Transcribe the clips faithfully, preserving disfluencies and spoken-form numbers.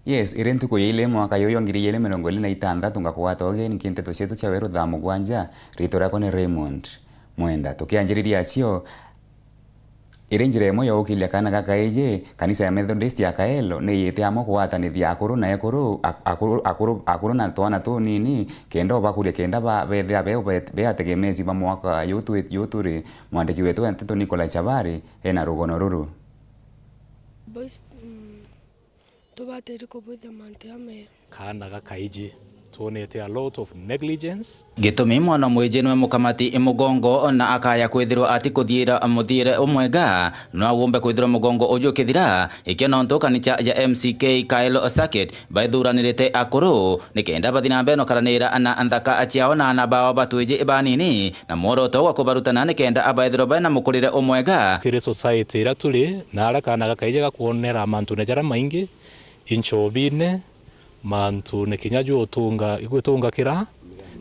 Yes, iri ntuku ya ile mwaka yuyu ngiri igiri mirongo iri na itantatu, ngakwata ugeni ki nteto cietu cia weru thaa mugwanja. Riitwa riakwa ni Raymond Mwenda. Tukianjiriria acio, iri njira imwe ya gukiria kaana gakaiji, kanisa ya Methodist ya Kaelo ni yite amwe kugwatanithia akuru na ekuru, ak-, akuru, akuru, akuru na twana tunini, kenda ubakuria, kenda ba-, bethira be, be, be ategemezi ba mwaka yu twi-, yu turi. Mwandiki wetu wa nteto Nicola Chabari ena rugono ruru. Boys, mm, tubatiri kubwithia mantu jamega. Kaana gakaiji, twonete a lot of negligence. Gitumi mwana mwiji nwe mukamati mugongo na akaya kwithirwa ati kuthiira muthiire umwega, no agumbe kwithirwa mugongo uju ukithira, ikio nontu kanisa ya M C K Kaelo Circuit baithuranirite akuru, nikenda bathi na mbere nokaranira na nthaka ciao na ana bao batwiji banini, na mworoto gwa kubarutana nikenda abaithirwa baina mukurire umwega. Kiri society iria turi, na aria kaana gakaiji gakwonera mantune jaria maingi, inchobine, mantune kinya ju utunga, igwitunga kira,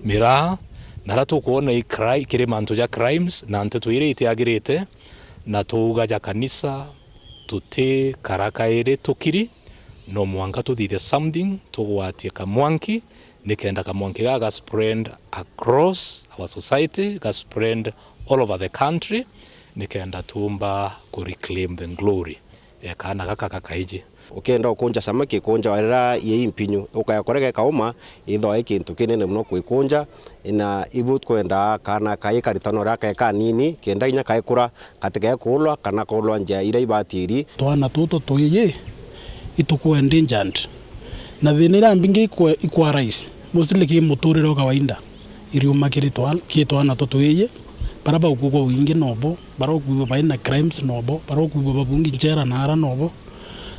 miraa, na aria tukwona i cri-, kiri mantu ja crimes, na nteto iria itiagirite, na tuuga ja kanisa, tuti kara kairi tukiri, no mwanka tuthithie something, tugwatie kamwanki, nikenda kamwanki gaka ga spread across our society, ga spread all over the country, nikenda tuumba ku reclaim the glory ya kaana gaka gakaiji. Ukenda ukunja samaki, kunja warira yei mpinyu, ukaya kurega ikauma, ithwa i kintu kinene muno kwikunja, na ibu twenda kaana kai karitano uria kae kanini, kenda inya kaikura, gatikae kuulwa kana kuulwa njia iria ibatiri. Twana tutu twiji ituku endangered, na thina iria mbingi ikwe-, ikwa rise, mostly ki muturire o kawaida, iriuma kiri twa-, ki twana tutu twiji, bara baukugwa wingi nobo, bara ukwigua baina crimes nobo, bara ukwigua babungi njera na ara nobo,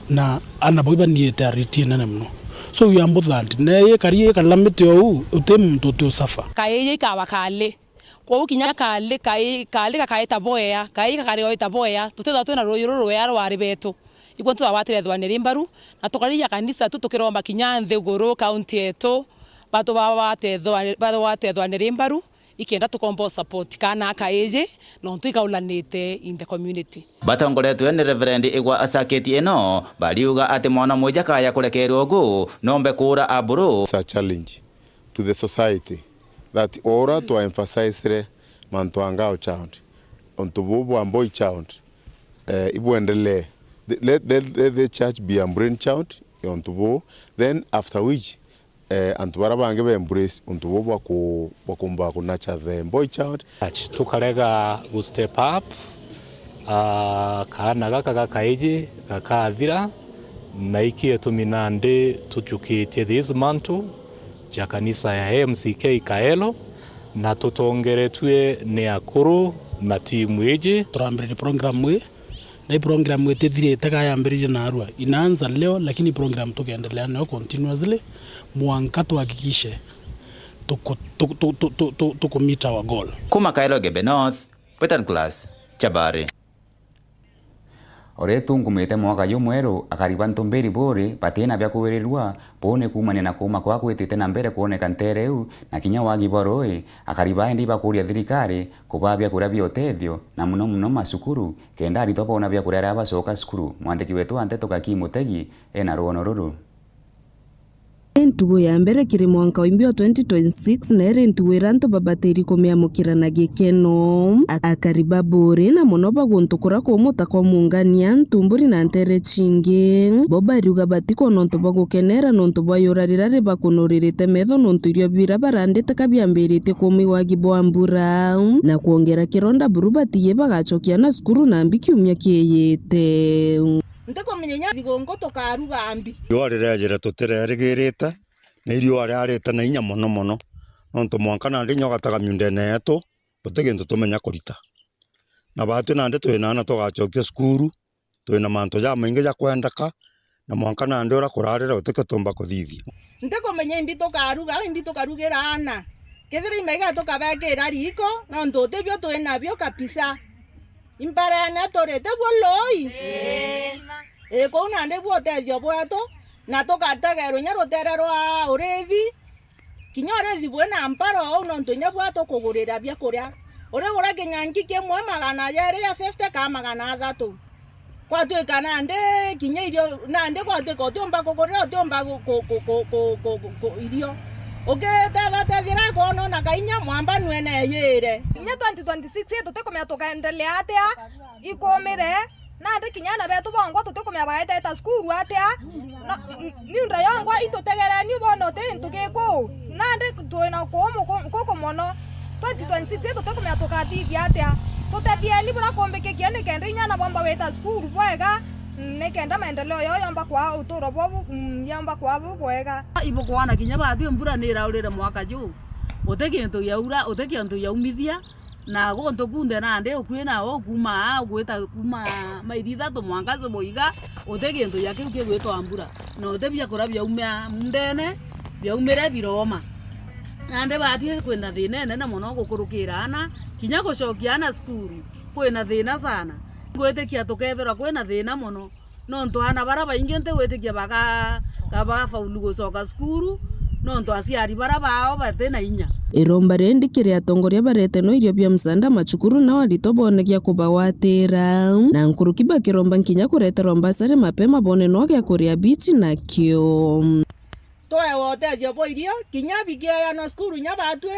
na ana bau ibaniite ariti nene muno. So we are bothered. Na ikari ikalamite ou, uti muntu uti usafa. Kaiji ikawa kali. Kwou kinya kali, kai-, kali gakaita boea, kai gakaita boea, tutithwa twina ruuji ruru ruea rwa ari betu. Ikwontu twagwatire thwanire mbaru, na tukariria kanisa tu tukiromba kinya nthiguru, kaunti yetu, batu bagwate thwa-, bagwate thwanire mbaru, ikenda tukomba support kaana kaiji, nontu ikaulanite in the community. Batongoretwe ni Reverend Igwa Asaketi ino, bariuga ati mwana mwiji akaya kurekerwa ugu, nombe kuura aburu. It's a challenge to the society that ora twa emphasizire mantu a girl child, untu buu bwa boy child, eh, ibwendelee. Let, let, let the church be a brain child ya untu buu, then after which, eh, antu bara bangi ba embrace untu buu bwa ku-, bwa kumba ku nurture the boy child. Church, tukarega gu step up, ah, kaana gaka gakaiji gakathira, na iki itumi nandi tujukitie this mantle ja kanisa ya M C K Kaelo, na tutongeretue ni akuru na timu iji. Turambiririe program ii, na i program itithirite ka yambiririe narua. Inaanza leo, lakini program tukendelea nayo continuously, mwanka tuhakikishe tuku-, tuku-, tuku-, tuku-, tuku-, tuku meet our goal. Kuma Kaelo Igembe North, Brighton Class, Chabari. Uria itungumite mwaka jumweru, akari ba Ntumbiri Buri batina bia kuwirirua, buu ni kuumania na kuuma kwa kwitite na mbere kwoneka nteere iu, na kinya wagi bwa ruui, akari baa indi ibakuria thirikari kubaa biakuria bia utethio, na muno muno macukuru, kenda aritwa boona biakuria riria bacoka cukuru. Mwandiki wetu wa nteto Gaki Mutegi ena ruono ruru. Iri ntugu ya mbere kiri mwanka wa imbi wa twenty twenty-six, na iri ntugu iria antu babatiri kumiamukira na gikeno. A-, akari ba Buri na muno ba guntu kuria kumutaka umungania, Ntumburi na nteere cingi, bo bariuga batikwona untu bwa gukenera nontu bwa yura riria ribakunuririte metho nontu irio biria barandite ka biambiritie kuuma i wagi bwa mbura, na kwongera kironda buru batiye bagacokia na cukuru nambi kiumia kiiyite. Ntikumenya inya thigunku tukaruga mbi. Riua rirejire tutirerigirite, na iriua riarite na inya mono mono, nontu mwanka nandi inya ugataga miundene yetu, guti gintu tumenya kurita. Na baatwi nandi twina aana tugacokia cukuru, twina mantu jamaingi ja kwendeka, na mwanka nandi uria kurarira guti kio tumba kuthithia. Ntikumenya imbi tukaruga, imbi tukarugira aana. Kethira imaiga tukabekira riiko, nontu utibio twinabio kabisa. Imbarene turi, tibwo lui? Ii. Ii, kuu nandi bwo utethio bwetu, na tugategerwa inya rutere rwa urithi, kinya urithi bwina mpara uu, nontu inya bwa tukugurira biakuria. Urigura kinyanki kimwe magana jeri ja fifty ka magana athatu. Gwatwika nandi kinya irio, nandi gwatwika utiumba kugurira, utiumba ku-, ku-, irio. Ukitetha tethira kwona na kainya mwamba nwene eyire. Kinya twenty twenty-six ii tutikumenya tukaendelea atia, ikumire, nandi kinya ana betu bongwa tutikumenya baeteta cukuru atia. No, n-, niunda yongwa itutegereni bone uti gintu giku. Nandi twina kuumu ku-, kuku mono. Twenty twenty-six ii tutikumenya tukathithia atia. Tutethieni buria kumbikikia nikenda inya ana bomba gwita cukuru bwega, nikenda maendeleo yao yomba kwaa uturo bwabu, mm, yomba kwaa bubwega. Ibukwona kinya batwi mbura ni iraurire mwaka juu, uti kintu giaura, uti kintu giaumithia, na guntu kunthe nandi ukui na ukuma aa, ugwita kuma mairi ithatu mwanka cubu iga, uti kintu gia kiu kigwitwa mbura, na uti biakuria biaumia ndene, biaumire biroma. Nandi batwi kwina thina inene mono gukurukira ana, kinya gucokia ana cukuru kwina thina sana. Ngwitikia tukethirwa kwina thina mono, nontu ana baria baingi ntigwitikia baga-, ga-, bagafaulu gucoka cukuru, nontu aciari baria bao bati na inya. Iromba rindi kiri atongoria barete no irio bia msaada macukuru, nao aritwa bone gia kubagwatira, na nkuruki bakiromba nkinya kureterwa mbasari mapema bone no gia kuria bichi nakio. Twewa utethio bwa irio, kinya bikieanwa cukuru, inya batwi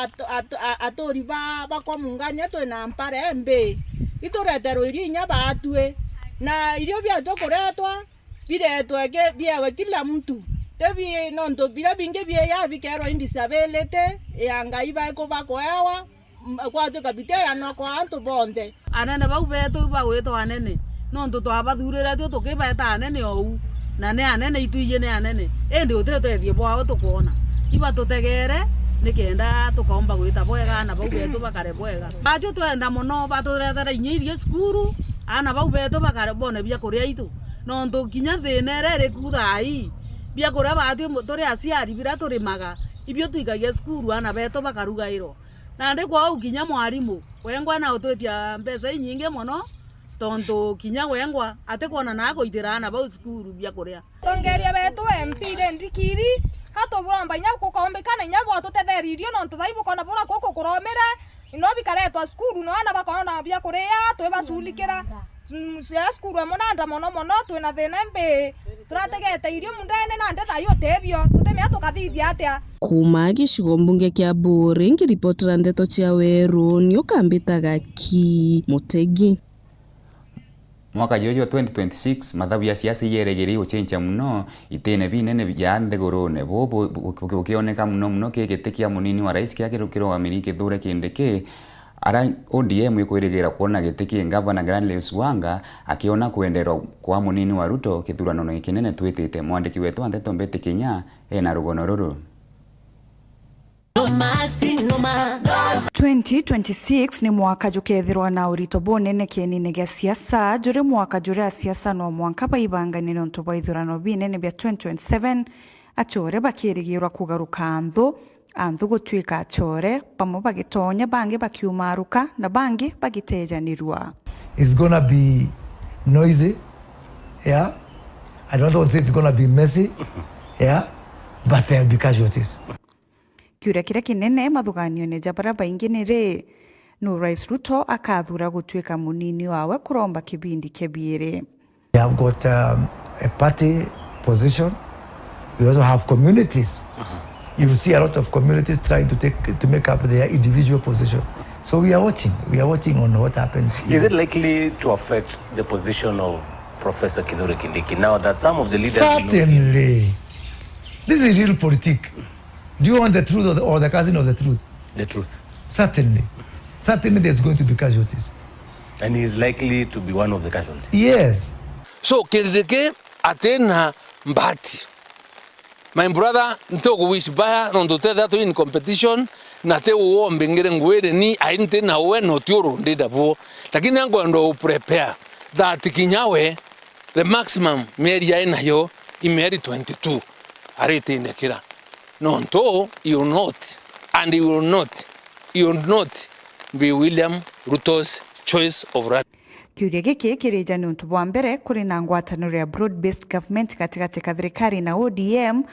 at-, at-, a-, aturi ba, bakwa Mungania twina mpara imbi, itureterwe irio inya batwi. Na irio biatwi kuretwa, biretwe ki-, biewe kila mtu. Ti bi-, nontu biria bingi bieya bikerwa indisability, ya Ngai baikubakuewa, m-, gwatwika biteanwa kwa antu bonthe. Anene bau betu bagwitwa anene, nontu twabathurire tio tukibeta anene ou, na ni anene, itwiji ni anene, indi uti utethio bwao tukwona. Ibatutegere nikenda tukaumba gwita bwega, ana bau betu bakare bwega. Batwi twenda mono baturethere inya irio cukuru, ana bau betu bakare bone bia kuria itu, nontu kinya thina iria iriku thaa ii, bia kuria batwi mu-, turi aciari biria turimaga, ibio twikagia cukuru ana betu bakarugairwa. Nandi kwou kinya mwarimu wengwa na utwitia mbeca inyingi mono, tontu kinya wengwa atikwona na aguitira ana bau cukuru bia kuria. Atongeria betu M P rindikiri, ka tuburomba inya gukaumbikana inya bwatutetheria irio, nontu thai bukona bura kuku kuromire, no bikaretwa cukuru, no ana bakona bia kuria, twibaculikira. Mm, cia cukuru amwe na nda mono mono, twina thina imbi. Turategete irio mundene na nde thayo utebio, tutemea tukathithia atia? Kuuma gicigo mbunge kia Buuri, ngiripotera ndeto cia Weru, ni ukambitaga ki Mutegi. Mwaka juju jwa twenty twenty-six, mathabu ya siasa iyerigiri gucenjia mono itine binene bia nthigurune. Buu bu-, bu-, bu-, bukioneka mono mono ki giti kia munini wa rais kia kiru-, kirugamiri Kithure Kindiki, ara O D M ikwirigira kwona giti ki ngavana Gladys Wanga akiona kwenderwa kwa munini wa Ruto kithuranone kinene twitite. Mwandiki wetu wa nteto Betty Kinya ena rugono ruru. Twenty twenty-six ni mwaka jukethirwa na urito bunene kienine gia siasa, juri mwaka juria asiasa no mwanka baibangane nontu bwa ithurano binene bia twenty twenty-seven, achore bakirigirwa kugaruka nthu, anthu gutwika achore, bamwe bagitonya, bangi bakiumaruka, na bangi bagitejanirua. It's gonna be noisy, yeah. I don't want to say it's gonna be messy, yeah, but there'll be casualties. Kiuria kiria kinene mathuganione ja baria baingi ni ri, nu Rais Ruto akathura gutwika munini wawe kuromba kibindi kia biiri? We have got, um, a party position. We also have communities. Uh-huh. You see a lot of communities trying to take, to make up their individual position. So we are watching. We are watching on what happens. Is it likely to affect the position of Professor Kithure Kindiki now that some of the leaders know him? Certainly. This is real politic. Do you want the truth or the, or the cousin of the truth? The truth. Certainly. Certainly there's going to be casualties. And he is likely to be one of the casualties. Yes. So, Kindiki atina mbati. My brother, nti ukuwish baya, nontu tethira twi in competition, na ti uo mbingire ngwire ni, ai nti na uwe, na uti urundida buo. Lakini ankwenda u prepare that kinya we, the maximum mieri ai nayo, i mieri twenty-two, aritindikira. Nontu, you will not, and you will not, you will not be William Ruto's choice of runner. Kiuria giki kirija niuntu bwa mbere kuri na ngwataniro ya broad-based government gatigati ka thirikari na O D M,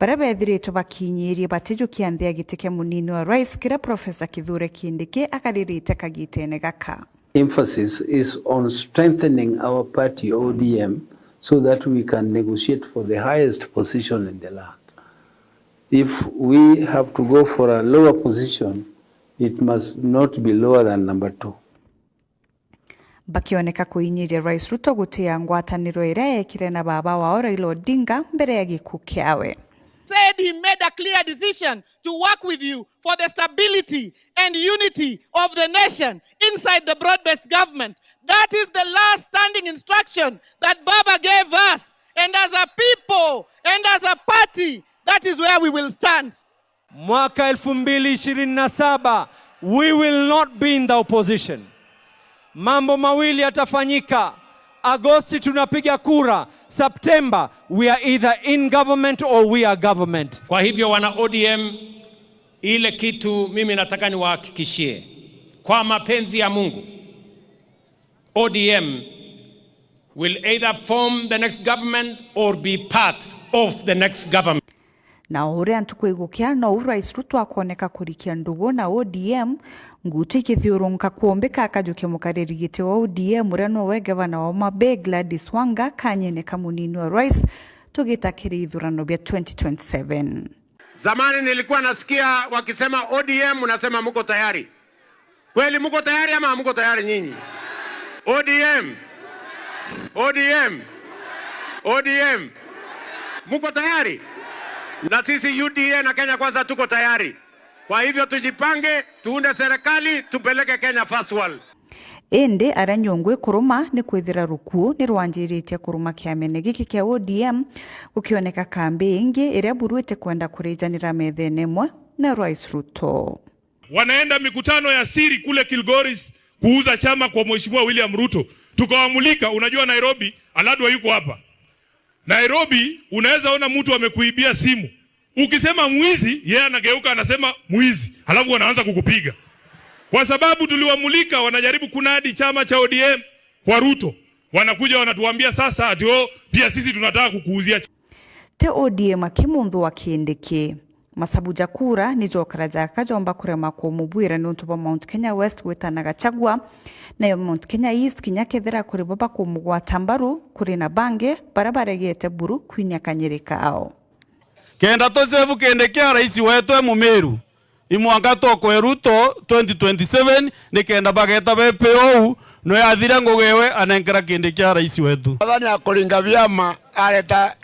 baria bethiritwe bakinyirie batijukia nthi ya giti kia munini wa rais kiria Professor Kithure Kindiki akaririte kagitene gaka. emphasis is on strengthening our party O D M so that we can negotiate for the highest position in the land. If we have to go for a lower position, it must not be lower than number two. Bakioneka kuinyiria Rais Ruto gutia ngwataniro iria eekire na baba wao Raila Odinga mbere ya gikuu kiawe. Said he made a clear decision to work with you for the stability and unity of the nation inside the broad-based government. That is the last standing instruction that Baba gave us. And as a people and as a party, that is where we will stand. Mwaka elfu mbili ishirini na saba, we will not be in the opposition. Mambo mawili yatafanyika. Agosti tunapiga kura, September we are either in government or we are government. Kwa hivyo, wana O D M, ile kitu mimi nataka niwahakikishie, kwa mapenzi ya Mungu, O D M will either form the next government or be part of the next government. Na o uria ntuku igukia, nou Rais Ruto akooneka kurikia ndugu na O D M, ngutu ikithiurunka kuumbika akajukia mukariri giti wa O D M uria nowe gavana wa Homa Bay Gladys Wanga kanyene ka munini wa rais tugita kiri ithurano bia twenty twenty-seven. Zamani nilikuwa nasikia wakisema O D M, unasema mko tayari. Kweli mko tayari ama hamko tayari nyinyi? O D M. O D M. O D M. Mko tayari? Na sisi U D A na Kenya Kwanza tuko tayari. Kwa hivyo tujipange, tuunde serikali, tupeleke Kenya first world. Indi aria nyungu ikuruma ni kwithira rukuu ni rwanjiritie kuruma kiamene giki kia O D M, gukioneka kambi ingi iria buru itikwenda kurijanira methene imwe na Rais Ruto. Wanaenda mikutano ya siri kule Kilgoris kuuza chama kwa Mheshimiwa William Ruto. Tukawamulika, unajua Nairobi, Aladwa yuko hapa. Nairobi, unaweza ona mtu amekuibia simu. Ukisema mwizi, yeye anageuka anasema mwizi. Halafu wanaanza kukupiga. Kwa sababu tuliwamulika wanajaribu kunadi chama cha O D M kwa Ruto. Wanakuja wanatuambia sasa ati, "Oh, pia sisi tunataka kukuuzia." Ti O D M aki munthu wa Kindiki. Masabu ja kura ni jokara jaka jomba kurema kumubwira niuntu bwa Mount Kenya West gwitana Gachagua, nayo Mount Kenya East kinya kethira kuri bo bakumugwata mbaru, kuri na bangi bara baregete buru kwinia kanyiri kao. Kenda tusevu Kindiki a rais wetu e Mumiru, imwanka tokwe Ruto twenty twenty-seven, ni kenda bageta bepe ou, no yathira ngugi ewe anenkera Kindiki a rais wetu. Athani akuringa biama areta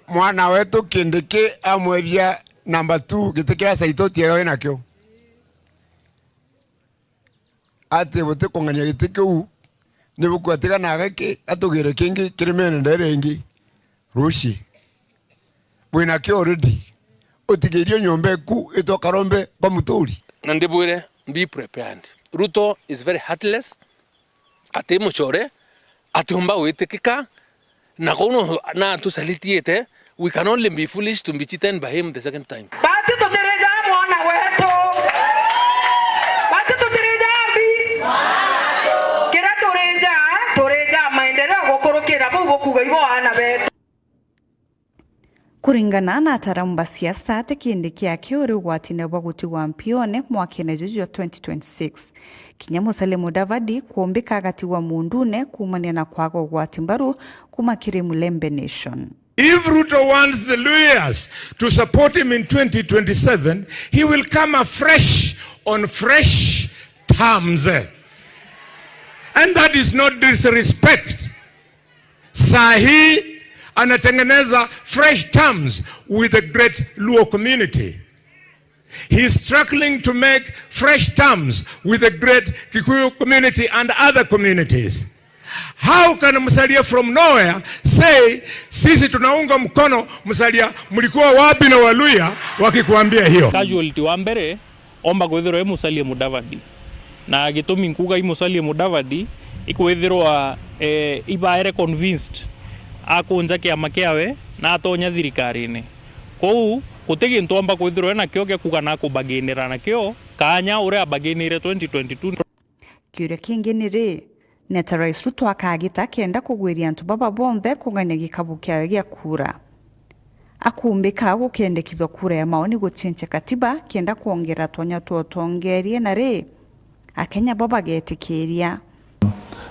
mwana wetu Kindiki amwethia number two giti kia Saitoti ega wi nakio. Ati butikung'ania giti kiu, ni bukwatiga na giki atugire kingi kirimene ndere ingi ruci. Wina kio already. Utigirie nyomba eku itwa karombe kwa muturi. Na ndibwire, be prepared. Ruto is very heartless, ati mucore, atiumba gwitikika, Na kou no, na tusalitiite, we can only be foolish to be cheated by him the second time. Bati tutirija mwana wetu. Bati tutirija mbi. Kiria turija, turija maendeleo gukurukira bau bukuga ibo aana betu. Kuringana na ataaramu ba siasa, ti Kindiki aki uri ugwatine bwa gutigwa mpione mwakene juju jwa twenty twenty-six. Kinya Musalia Mudavadi kuumbika agatigwa muundune kuumania na kwaga ugwati mbaru kuuma kiri Mulembe Nation. If Ruto wants the Luyas to support him in twenty twenty-seven, he will come afresh on fresh terms. And that is not disrespect. Saa hii anatengeneza fresh terms with the great Luo community. He is struggling to make fresh terms with the great Kikuyu community and other communities. How can Musalia from nowhere say, "Sisi tunaunga mkono Musalia"? Mlikuwa wapi na Waluya wakikuambia hiyo? Casualty wa mbere omba kwithirwa i Musalia Mudavadi. Na gitumi nkuuga i Musalia Mudavadi, ikwithirwa, eh, ibaere convinced akunja kiama kiawe na atonya thirikarine. Kwou, guti gintu omba kwithirwa enakio gia kuuga na akubaginira nakio kaanya uria abaginire twenty twenty-two. Kiuria kingi ni ri, ni ata Rais Ruto akagita kenda kugwiria antu baba bonthe kung'ania gikabu kiawe gia kura? Akumbika gukendekithwa kura ya maoni gucenjia katiba kenda kwongera twanya twa utongeria na ri, Akenya bo bagetikiria?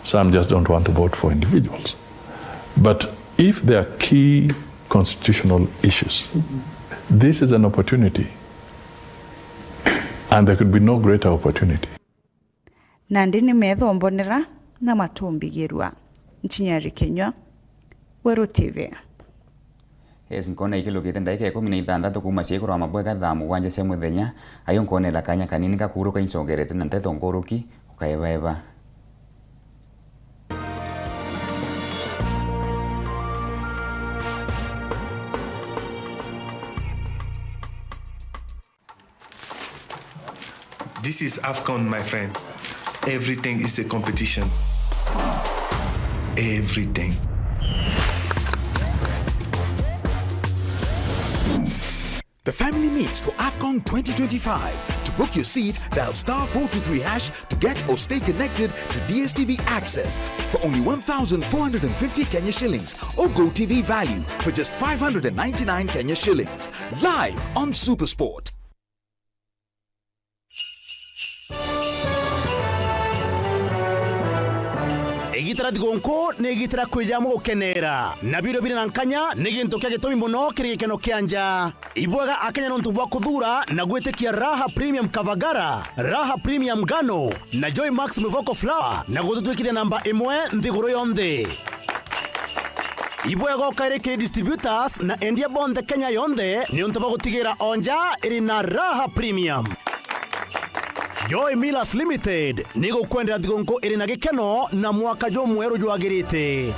Some just don't want to vote for individuals. But if there are key constitutional issues, this is an opportunity. And there could be no greater opportunity. Nandi ni metho mbonera na matumbigirua. Nchinyari Kinyua, Weru T V. Yes, nkona ikilukite ndaika ikumi na ithanthatu kuuma ciaikurwa mabwega thaa mugwanja cia muthenya, ayo nkonera kanya kanini gakuruka incogerete na nteto nkuruki, ukaebaeba. This is AFCON, my friend. Everything is a competition. Everything. The family meets for AFCON twenty twenty-five. To book your seat, dial star four two three hash to get or stay connected to D S T V access for only one thousand four hundred and fifty Kenya shillings or Go T V value for just five hundred and ninety-nine Kenya shillings. Live on Supersport. Igita ria thigunku ni igita ria kwija amwe gukenera, na birio biri na nkanya ni gintu kia gitumi mono kiri gikeno kia nja. Ibwega Akenya nontu bwa kuthuura na gwitikia Raha Premium Kavagara, Raha Premium Ngano, na Joy Max Mivoko Flour na gututwikithia namba imwe nthiguru yonthe. Ibwega ukairi kiri distributors na endia bonthe Kenya yonthe niuntu bwa gutigira o nja iri na Raha Premium. Joy Millers Limited ni gukwendera thigunku iri na gikeno na mwaka jumweru jwagirite.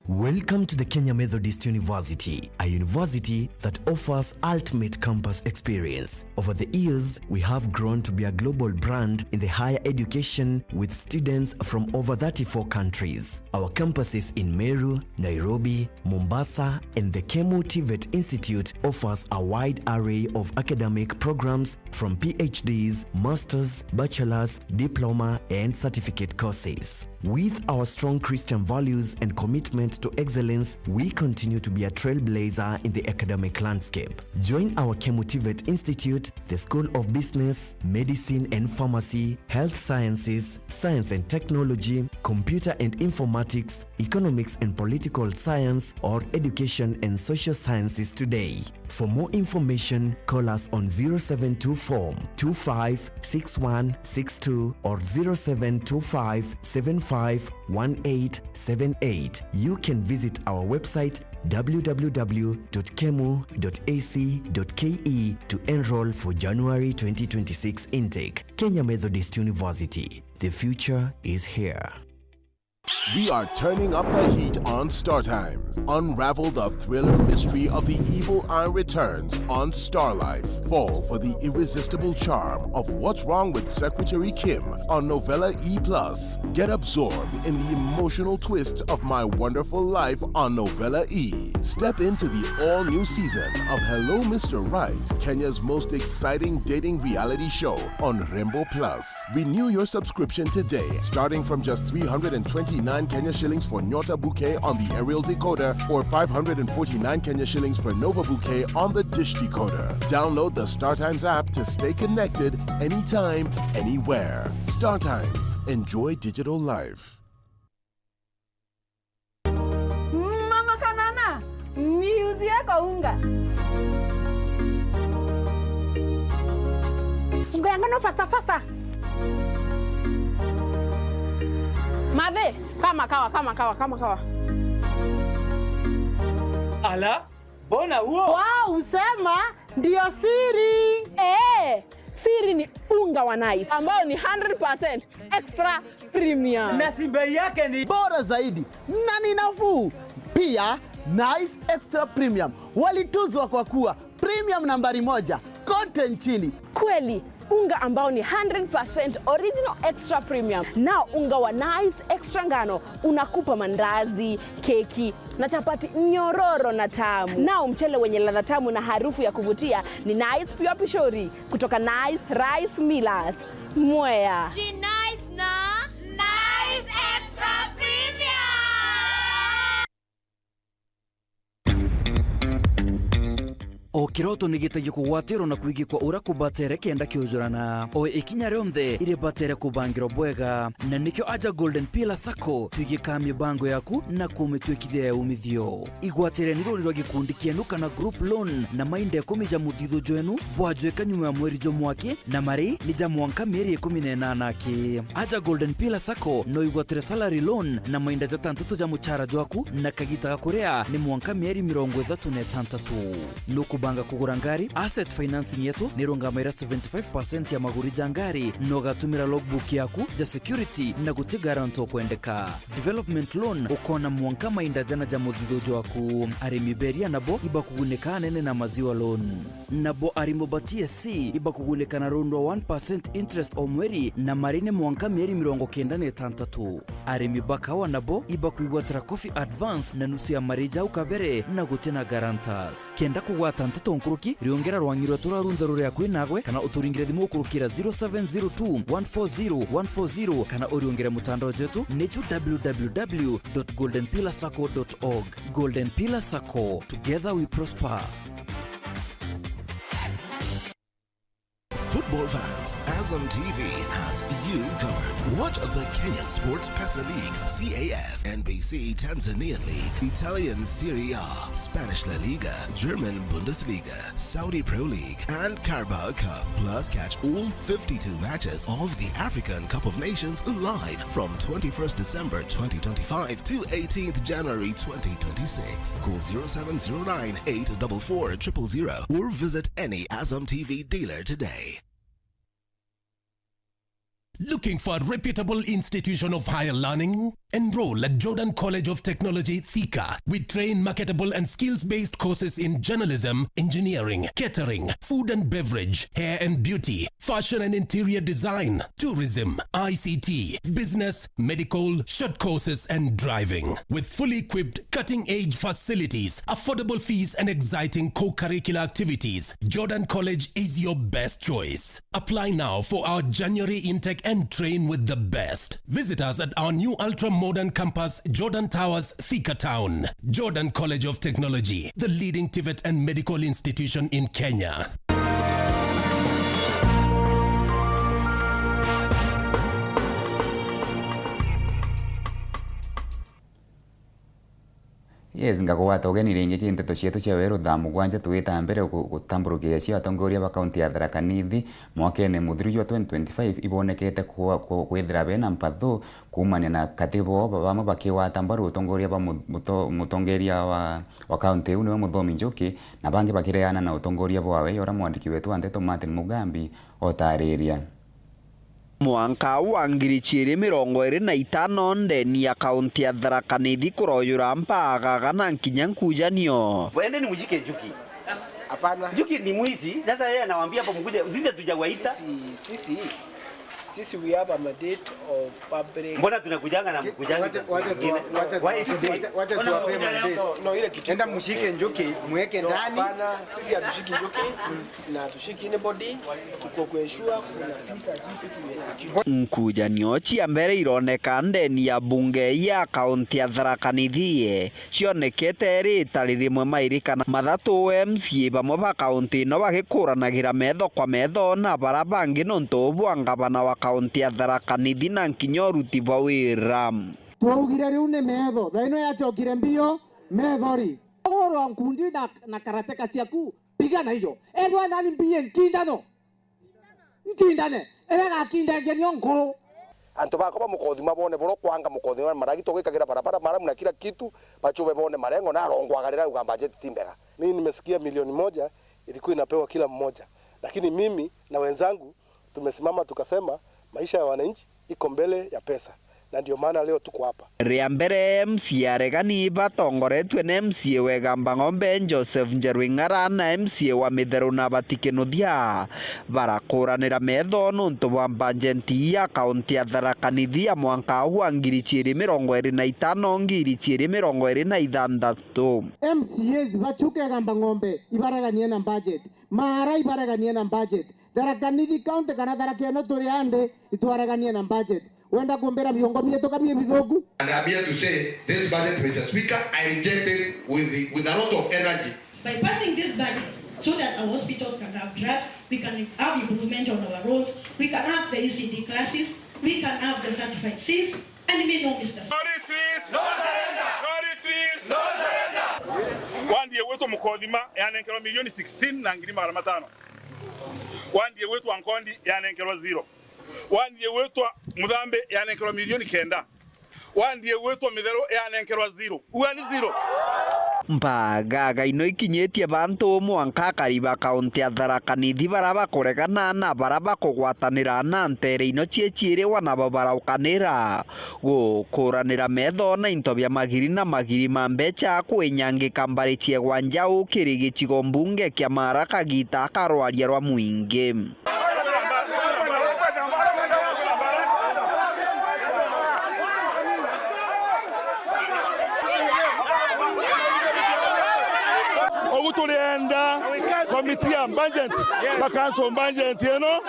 Welcome to the Kenya Methodist University, a university that offers ultimate campus experience. Over the years, we have grown to be a global brand in the higher education with students from over thirty-four countries. Our campuses in Meru, Nairobi, Mombasa, and the Kemu TVET Institute offers a wide array of academic programs from PhDs, masters, bachelors, diploma, and certificate courses. With our strong Christian values and commitment to excellence, we continue to be a trailblazer in the academic landscape. Join our Kemu TVET Institute, the School of Business, Medicine and Pharmacy, Health Sciences, Science and Technology, Computer and Informatics, Economics and Political Science, or Education and Social Sciences today. For more information, call us on zero seven two four two five six one six two or zero seven two five seven five one eight seven eight. You can visit our website w w w dot kemu dot a c dot k e to enroll for January twenty twenty-six intake. Kenya Methodist University, the future is here. We are turning up the heat on Star Times. Unravel the thriller mystery of the evil eye returns on Star Life. Fall for the irresistible charm of What's Wrong with Secretary Kim on Novella E plus. Get absorbed in the emotional twists of My Wonderful Life on Novella E. Step into the all-new season of Hello Mister Right, Kenya's most exciting dating reality show on Rembo Plus. Renew your subscription today, starting from just three hundred and twenty-nine Kenya shillings for Nyota Bouquet on the aerial decoder or five hundred and forty-nine Kenya shillings for Nova Bouquet on the dish decoder. Download the StarTimes app to stay connected anytime, anywhere. StarTimes. Enjoy digital life. Mama Kanana, niuzie kaunga. Unga ya ngano faster, faster. Mathe, kama kawa, kama kawa, kama kawa. Ala, mbona huo? Wow, usema ndio siri. Eh, siri ni unga wa Nice ambao ni hundred percent extra premium. Na si bei yake ni bora zaidi na ni nafuu. Pia, Nice Extra Premium walituzwa kwa kuwa premium nambari moja kote nchini. Kweli, unga ambao ni hundred percent original extra premium. Nao unga wa Nice Extra ngano unakupa mandazi, keki na chapati nyororo na tamu. Nao mchele wenye ladha tamu na harufu ya kuvutia ni Nice Pure Pishori kutoka Nice Rice Millers, Mwea. Ji Nice na Nice Extra Premium. O kiroto ni gitagia kugwatirwa na kwigikwa uria kubatere kenda kiujurana. O ikinya rionthe iribatere kubangirwa bwega. Na nikio aja Golden Pillar Sacco twigikaa mibango yaku na kumitwikithia ya umithio. Igwatireni runi rwa gikundi kienu kana group loan na mainda ikumi ja muthithu jwenu bwajwika nyuma ya mweri jumwe aki, na mari ni ja mwanka mieri ikumi na inana aki. Aja Golden Pillar Sacco no igwatire salary loan na mainda jatantatu ja muchara jwaku, na kagita ga kuria ni mwanka mieri mirongo ithatu na itantatu. Nukubanga kugura ngari? Asset financing yetu ni irungamaira seventy five percent ya maguri ja ngari, na ugatumira logbook yaku ja security na guti guarantor ukwendeka. Development loan ukona mwanka mainda jana ja muthithu jwaku. Arimi beria nabo ibakugunika anene na maziwa loan. Nabo arimo ba T S C ibakugunika na rundwa one percent interest o mweri, na mari ni mwanka mieri mirongo kenda na itantatu. Arimi ba kawa nabo ibakwigwatira coffee advance na nusu ya mari jau kabere na guti na guarantors. Kenda kugwata nteto nkuruki, riongera rwang'i rwetu rwa runtha ruri akui nagwe, kana uturingire thimu ukurukira zero seven zero two one four zero one four zero, kana uriongere mutandao jetu nicu w w w dot golden pillar sacco dot org. Golden Pillar Sacco, together we prosper. Football fans, Azam T V has you covered. Watch the Kenyan Sports Pesa League, C A F, N B C Tanzanian League, Italian Serie A, Spanish La Liga, German Bundesliga, Saudi Pro League, and Carabao Cup. Plus, catch all fifty-two matches of the African Cup of Nations live from twenty-first December twenty twenty-five to eighteenth January twenty twenty-six. Call zero seven zero nine eight double four triple zero or visit any Azam T V dealer today. Looking for a reputable institution of higher learning? Enroll at Jordan College of Technology, Thika. We train marketable and skills-based courses in journalism, engineering, catering, food and beverage, hair and beauty, fashion and interior design, tourism, I C T, business, medical, short courses, and driving. With fully equipped, cutting-edge facilities, affordable fees, and exciting co-curricular activities, Jordan College is your best choice. Apply now for our January intake and train with the best. Visit us at our new ultra-modern campus, Jordan Towers, Thika Town. Jordan College of Technology, the leading TVET and medical institution in Kenya. Yes, ngakugwata ugeni ringi ki nteto cietu cia weru thaa mugwanja. Twita mbere gu-, gutamburukiria cia atongoria ba kaunti ya Tharaka Nithi mwakene muthiru jwa twenty twenty-five ibonekete kwa-, kwa-, kwithira bena mpathu kuumania na kati bo, ba-, bamwe bakigwata mbaru utongoria ba mu-, muto-, mutongeria wa, wa kaunti iu niwe Muthomi Njuki, na bangi bakiregana na utongoria bwawe, uria mwandiki wetu wa nteto Martin Mugambi otariria. Mwanka wa ngiri ciiri mirongo iri na itano, ndeni ya kaunti ya Tharaka Nithi kuroyura mpagaga na nkinya nkujanio. Endeni mshike Njuki. Hapana. Njuki ni mwizi. Sasa yeye anawaambia hapo mkuje, sisi hatujawaita. Sisi, sisi, sisi we have a mandate of public. Mbona tunakujanga na mkujanga wacha, saa wacha zingine? Wacha, why wacha, today? Wacha, wacha tuwape mandate. No, no, ile kitu. Enda mshike Njuki, mweke ndani. Hapana, sisi hatushiki Njuki. Na tushiki anybody, tuko kuensure kuna peace as we people we execute. Nkujanio cia mbere ironeka ndeni ya bunge ya kaunti ya Tharaka Nithi cionekete rita ririmwe mairikana mathatu M C A bamwe ba kaunti ino bagikuranagira metho kwa metho na bara bangi nontu bwa ngavana wa kaunti ya Tharaka Nithi na nkinya uruti bwa wira. Twaugire riu ni metho, thaino yacokire mbio, metho ri. Urwa nkundi na, na karateka ciaku. Pigana hiyo. Ethwa nani mbie nkindano? Nkindane. Ere gakindengenio nkuru. Antu bakwa ba Mukothima bone boro kwanga Mukothima maragi tugikagira barabara maramu na kila kitu, bachube bone marengo na arongwaga rira uga budget ti mbega. Mimi nimesikia milioni moja ilikuwa inapewa kila mmoja. Lakini mimi na wenzangu tumesimama tukasema maisha ya wananchi iko mbele ya pesa. Na ndio maana leo tuko hapa. Ria mbere M C A aregani batongoretue na M C A wa Igamba Ng'ombe Joseph Njeru Ing'ara na M C A wa Mitheru na Bati Kinuthia barakuranira metho nontu bwa mbajeti ya kaunti ya Tharaka Nithi ya mwanka wa ngiri ciiri mirongo iri na itano ngiri ciiri mirongo iri na ithanthatu. M C As bachuka Igamba Ng'ombe ibareganie na budget, Maara ibareganie na budget, Tharaka Nithi County kana Tharaka ino turi andi itwareganie na budget. Wenda kumbira biongo bietu ka bii bithuku? And I'm here to say, this budget, Mister Speaker, I reject it with the, with a lot of energy. By passing this budget, so that our hospitals can have drugs, we can have improvement on our roads, we can have the E C D classes, we can have the certified Cs, and we know, Mister Speaker. No retreat! No surrender! No retreat! No surrender! Wandi igwitwa Mukothima yanenkerwa milioni sixteen na ngiri magana matano. Wandi igwitwa Nkondi yanenkerwa zero. Wandi igwitwa Muthambi yanenkerwa milioni kenda. Wandi igwitwa Mitheru yanenkerwa zero. Ua ni zero. Mpagaga ino ikinyitie bantu mwanka akari ba kaunti ya Tharaka Nithi bara bakuregana na bara bakugwatanira na ntere ino cie ciiriwa nabo baraukanira gukuranira metho na into bia magiri na magiri ma mbecha kwinyangika mbari ciegwa njau kiri gicigo mbunge kia Mara kagita akarwaria rwa mwingi. Ugu turienda komiti ya budget, bakanso budget ino,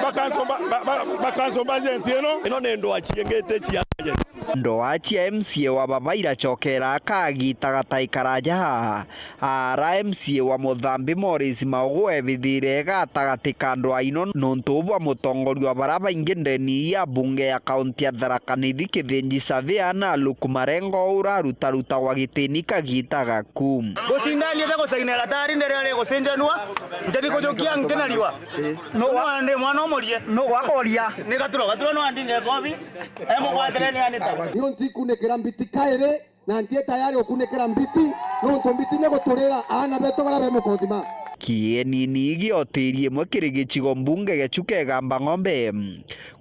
bakanso ba-, ba-, ba-, bakanso budget ino. Ino ni ndwaa ciengete cia budget. Ndwaa cia M C A wa baba iracokera akagita gatai karaja. Ara M C A wa Muthambi Morris Maugu ebithire gatagati ka ndwaa ino nontu bwa mutongoria wa bara baingi ndeni ya bunge ya kaunti ya Tharaka Nithi Kithinji Savea na Luke Marengo urarutarutagwa gitini kagita gaku. Gucindania ja gucaina iratari ndiria rigucinjanua, ntithi kujukia nki na riua. No wa-, ndi mwana umurie. No gwakoria. Ni gaturo, gaturo no andinde bobi. Emugwatire ni anita. Nio ntikunikira mbiti kairi. Na ntie tayari gukunikira mbiti, nontu mbiti ni guturira aana betu baria be Mukothima. Kienini giotirie imwe kiri gicigo mbunge gia Chuka Igamba Ng'ombe,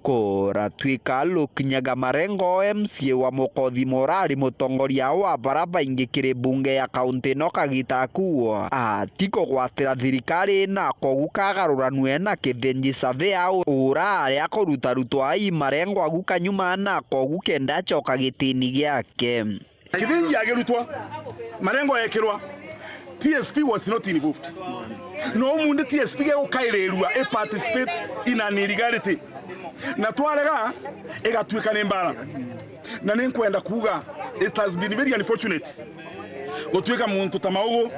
kuratuika Luke Nyaga Marengo, M C A wa Mukothima urari mutongoria wa bara baingi kiri bunge ya kaunti ino kagita aku, ati kugwatira thirikari na kogu kagaruranue na Kithinji Savea urari akurutarutwa i Marengo agu kanyuma na kogu kenda acoka gitini giake. Kithinji agirutwa, Marengo ekirwa, T S P was not involved. No umunthi T S P gegukairirua i participate in an illegality. Na twarega, igatuika ni mbara. Na ni nkwenda kuuga, it has been very unfortunate gutuika muntu ta Maugu,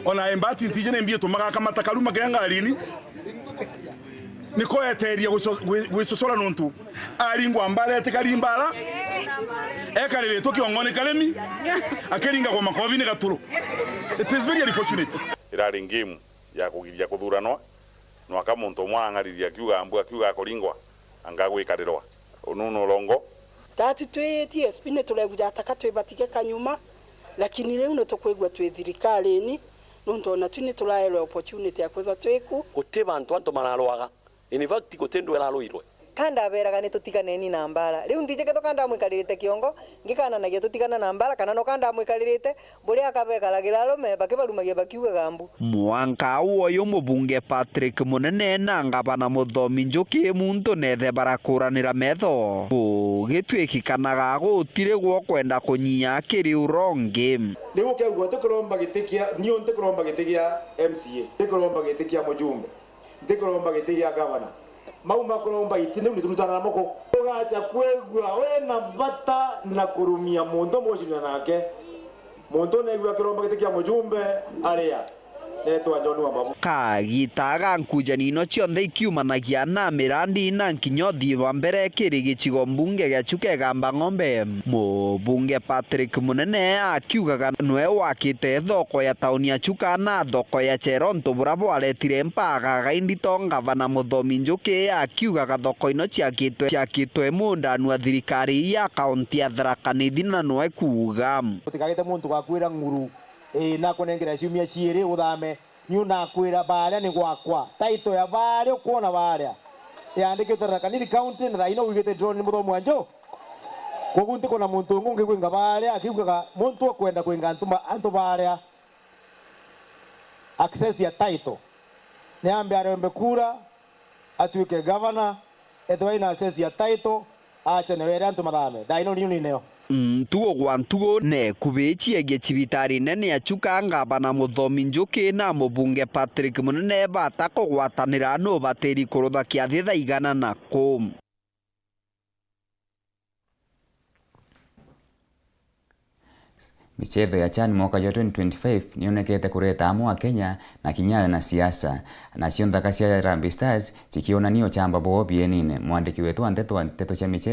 ona embati ntiji ni mbi itumaga akamata karuma kea ngarini, niko eteria gwico-, gwi-, gwicocora nontu aringwa mbara etikari mbara, ekariritwe kiongoni karemi, akiringagwa makobi ni gaturu. It is very unfortunate. Irari game ya kugiria kuthuranwa, nwaka muntu umwe ang'aririe akiuga mbu, akiuga akuringwa, anga gwikarirwa. Unu ni urongo. Tatu twi T S P ni turegujataka twibatige kanyuma, lakini riu ni tukwigua twi thirikarini, nontu ona tu ni turaerwe opportunity ya kwithwa twi ku. Guti bantu antu mararwaga. In fact, guti ndwera arwirwe. Ka ndaberaga ni tutiganeni na mbara. Riu ntiji ketho ka ndamwikaririte kiongo, ngikananagia tutigana na mbara, kana no ka ndamwikaririte, buria akabekaragira arume, bakibarumagia bakiugaga mbu. Mwanka uyu mubunge Patrick Munene na ngavana Muthomi Njuki muntu nethe barakuranira metho. Gugitwikikanaga gutiri gwo kwenda kunyia kiri urongi. Riu ukegua ntikiromba giti kia, niu ntikiromba giti kia M C A, ntikiromba giti kia mujumbe. Ntikuromba giti gia gavana. Mau makuromba iti, niu niturutana na moko. Ugacha kwigua wina bata na kurumia muntu mucindana nake. Muntu neigua akiromba giti kia mujumbe, aria. Netwa John Wambabu. Kagita ga nkujanio ino cionthe ikiumanagia na mirandi na nkinya uthii wa mbere kiri gicigo mbunge gia Chuka Igamba Ng'ombe. Mubunge Patrick Munene akiugaga nwe wakite thoko ya tauni ya Chuka na thoko ya Cheronto buria bwaretire mpagaga indito ngavana Muthomi Njuki akiugaga thoko ino ciakitwe, ciakitwe mundanu wa thirikari ya kaunti ya Tharaka Nithi na nwe kuuga. Gutikagite muntu gakwira ng'uru, ii, nakunengera ciumia ciiri uthame. Niu nakwira baria ni gwakwa. Title ya baria ukwona baria yandikitwe Tharaka Nithi County, na thaino wigite drone ni Muthomi wa Njo. Koguo ntikona muntu ungi ungigwinga baria akiugaga muntu ukwenda kwinga antu ba-, antu baria access ya title. Ni ambe arombe kura, atuike gavana, ethirwa ina access ya title, ache nawe aria antu mathame. Thaino niu ni neo. Ntugo gwa ntugo, nekubi ciegie cibitari nene ya Chuka, ngavana Muthomi Njuki na mubunge Patrick Munene bata kugwatanira nu batiri kurutha kiathi thaa igana na ku. Michetho ya CHAN mwaka jwa twenty twenty-five nionekete kureta amwe Akenya na kinya na siasa, nacio nthaka cia Harambee Stars cikionania uchamba bwao bienine. Mwandiki wetu wa nteto wa nteto cia michetho